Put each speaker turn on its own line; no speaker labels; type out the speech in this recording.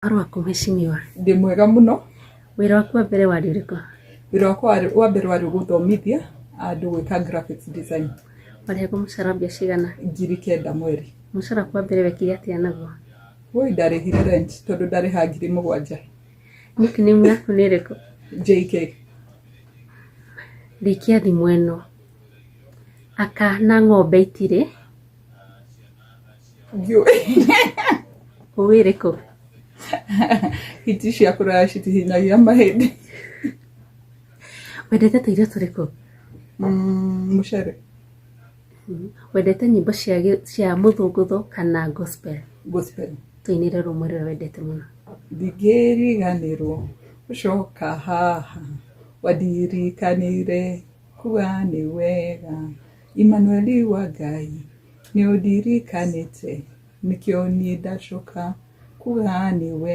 Ũhoro waku mheshimiwa?
Ndĩ mwega mũno.
Wĩra waku wa mbere warĩ ũrĩkũ?
Wĩra wakwa wa mbere warĩ gũthomithia andũ gwĩka graphics design.
Warĩhagwo mũcara mbia cigana?
9,000 mweri.
Mũcara waku wa mbere wekire atĩa naguo?
Woi, ndarĩhire rent tondũ ndarĩha 7,000.
Nickname yaku nĩ ĩrĩkũ?
JK.
Rĩkia thimũ ĩno. Aka na ng'ombe itirĩ
Ndiũĩ.
Ũĩ ĩrĩkũ?
Hiti cia kũraya citihinyagia mahĩndĩ.
Wendete tũirio tũrĩkũ?
Mũcere.
Wendete nyĩmbo cia mũthũngũtho kana gospel?
Gospel.
Tũinĩre rũmwe rũrĩa wendete mũno.
Ndingĩriganĩrwo gũcoka haha wandirikanire kuga nĩ wega Imanueli wa Ngai nĩ ũndirikanĩte nĩkĩo niĩ ndacoka kuga nĩ wega.